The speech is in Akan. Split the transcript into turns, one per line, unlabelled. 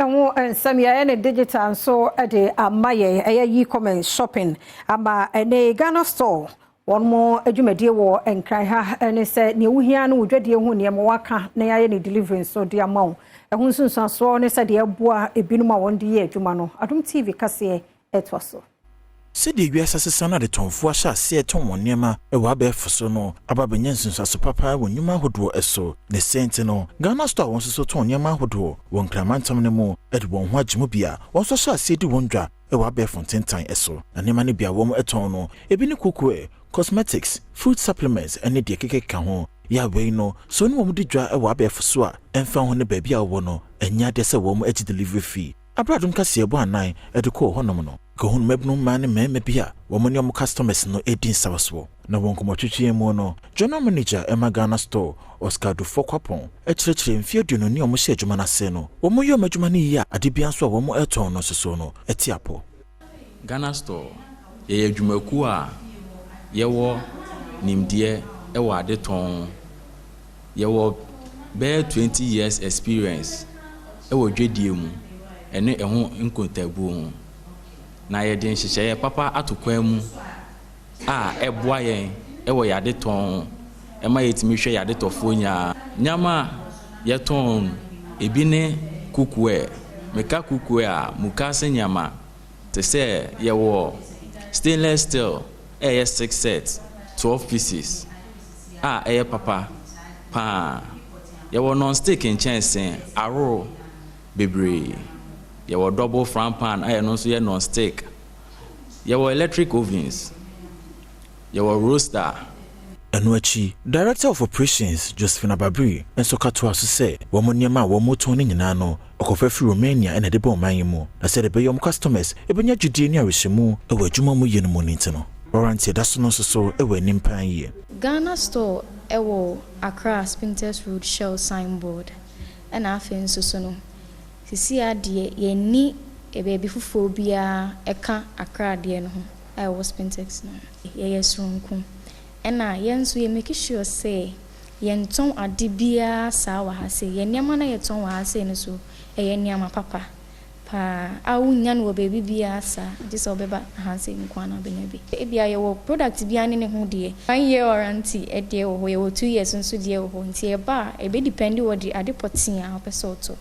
Ho nsɛm yɛayɛ ne digital nso de ama yɛn, ɛyɛ e-commerce shopping ama ɛne Ghana Store wɔn mo adwumadie wɔ Nkran ha ne sɛ nea wohia no, wo dwadie ho nneɛma waka na yɛayɛ ne delivery nso de ama wo. Ɛho nsunsuansoɔ ne sɛ deɛ ɛboa ebinom a wɔn de yɛ adwuma no. Adom TV kaseɛ ɛtoa so.
Sɛdeɛ wiase asesa no, adetɔnfoɔ ahyɛ aseɛ tɔn wɔn nneɛma wɔ abɛɛfo so no aba abɛnya nsunsuaso papa wɔ nnwuma ahodoɔ so. Ne sɛ nti no, Ghana Store a wɔn nso so tɔn nneɛma ahodoɔ wɔ Nkramantam no mu de wɔn ho agye mu bi a wɔn nso hyɛ aseɛ di wɔn dwa wɔ abɛɛfo ntentan so. Na nneɛma no bi a wɔn tɔn no ebi ne cookware, cosmetics, food supplements ne deɛ kekeka ho. Yɛ awei no so ne wɔn di dwa wɔ abɛɛfo so a, ɛmfa ho ne baabi a wɔwɔ no, ɛnyɛ adeɛ sɛ wɔn agye delivery fee. Abradom kaseɛ bɔ anan de kɔɔ hɔnom no, kahunu mmabunu mmaa ne mmarima bi a wɔn ne wɔn customers no redi nsawasoɔ. Na wɔn nkɔmmɔtwetwe mu no, general manager ɛma Ghana Store, Oscar Dufo Kwapɔn, kyerɛkyerɛ mfeɛ 20 ne a wɔhyɛ adwuma no ase no, wɔn yɛ wɔn adwuma no yie a, ade bia nso a wɔn retɔn no nso so no ɛte apɔ.
Ghana Store, yɛyɛ adwumakuo a yɛwɔ nimdeɛ wɔ adetɔn. Yɛwɔ bɛyɛ 20 years experience wɔ dwadie mu ɛne ɛho nkontabuo ho. Na yɛde nhyehyɛeɛ papa ato kwan mu a ɛboa yɛn wɔ yɛn adetɔn ho, ɛma yɛtumi hwɛ yɛn adetɔfoɔ nyinaa. Nneɛma a yɛtɔn ebi ne cookware. Meka cookware a, mukaase nneɛma te sɛ yɛwɔ stainless steel, ɛyɛ six set, 12 pieces a ɛyɛ papa paa. Yɛwɔ non-stick nkyɛnsee ahorow bebree. Yɛwɔ double frying pan a ɛno nso yɛ non-stick. Yɛwɔ electric ovens. Yɛwɔ roaster.
Ɛno akyi, Director of Operations Josephine Ababiri nso ka toa so sɛ wɔn nneɛma a wɔn tɔn no nyinaa no, ɔkɔfa firi Romania ɛna ɛde bɔ ɔman yi mu, na sɛdeɛ ɛbɛyɛ wɔn customers ɛbɛnya gyidie ne awerɛhyɛmu wɔ adwuma mu yie no mu no nti no, warranty ɛda so no nso so wɔ anim paa yie.
Ghana Store ɛwɔ Accra, Spintex Road, Shell signboard. Ɛna afei nso so no, sisi adeɛ yɛnni baabi foforɔ biara ɛka Accra deɛ no ho a ɛwɔ Spintex no. Yɛyɛ soronko, ɛna yɛn nso yɛ make sure sɛ yɛntɔn ade biara saa wɔ ha sei. Yɛn nneɛma no yɛtɔn wɔ ha sei no so, ɛyɛ nneɛma papa paa a wonya no wɔ baabi biara saa, gye sɛ wobɛba ha sei nko ara na wobɛnya bi. Ebia yɛwɔ product biara ne ne ho deɛ, 1 year warranty deɛ wɔ hɔ, yɛwɔ 2 years nso deɛ wɔ hɔ. Nti ɛba a, ɛbɛ depend wɔ de ade pɔtee a wopɛ sɛ wotɔ.